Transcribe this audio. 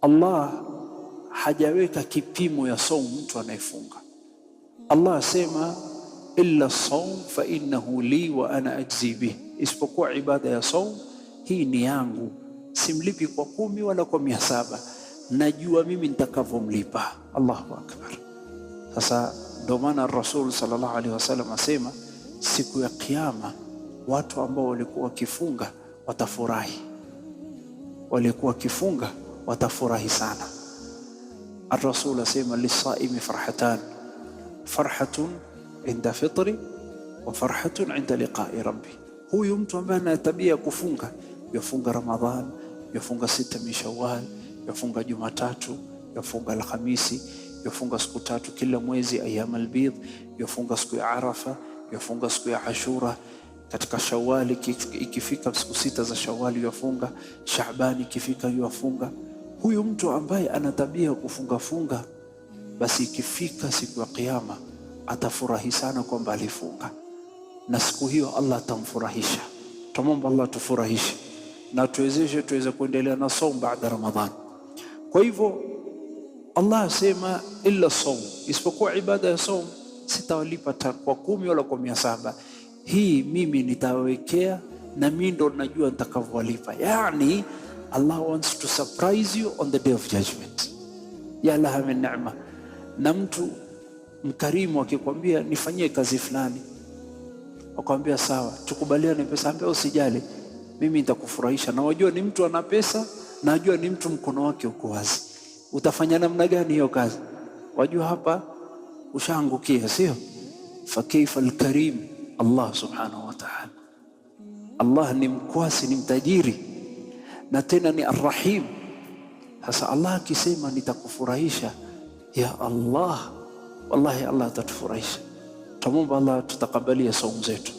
Allah hajaweka kipimo ya saumu mtu anayefunga. Allah asema illa saum fa innahu li wa ana ajzi bih, isipokuwa ibada ya saum hii ni yangu, simlipi kwa 10 wala kwa 700, najua mimi nitakavyomlipa. Allahu akbar. Sasa ndio maana Rasul sallallahu alaihi wasallam asema siku ya Kiyama watu ambao walikuwa wakifunga watafurahi, walikuwa wakifunga watafurahi sana. Ar-Rasul asema lisaimi farhatan, farhatun inda fitri wa farhatun inda liqai rabbi. Huyu mtu ambaye ana tabia ya kufunga, yafunga Ramadhan, yafunga sita min Shawwal, yafunga Jumatatu, yafunga Alhamisi, yafunga siku tatu kila mwezi ayyam albidh, yafunga siku ya Arafa, yafunga siku ya Ashura katika Shawali ikifika siku sita za Shawali yafunga, Shaabani ikifika yafunga. Huyu mtu ambaye ana tabia ya kufungafunga, basi ikifika siku ya Kiyama atafurahi sana kwamba alifunga, na siku hiyo Allah atamfurahisha. Tumomba Allah tufurahishe na tuwezeshe tuweze kuendelea na saum baada Ramadhan. Kwa hivyo Allah asema illa saum, isipokuwa ibada ya saum sitawalipa kwa 10 wala kwa 700. Hii mimi nitawekea na mimi ndo najua nitakavyowalipa. Yani Allah wants to surprise you on the day of judgment. Ya laha min ni'ma. Na mtu mkarimu akikwambia nifanyie kazi fulani, akwambia sawa, tukubaliane pesa, ambia usijali, mimi nitakufurahisha. Na wajua ni mtu ana pesa, na najua ni mtu mkono wake uko wazi. Utafanya namna gani hiyo kazi? Wajua hapa ushaangukia, sio? Fa kaifa alkarim Allah subhanahu wa ta'ala. Allah ni mkwasi, ni mtajiri na tena ni arrahim. Sasa Allah akisema nitakufurahisha, ya Allah, wallahi Allah atatufurahisha. Tumomba Allah tutakabalia saumu zetu.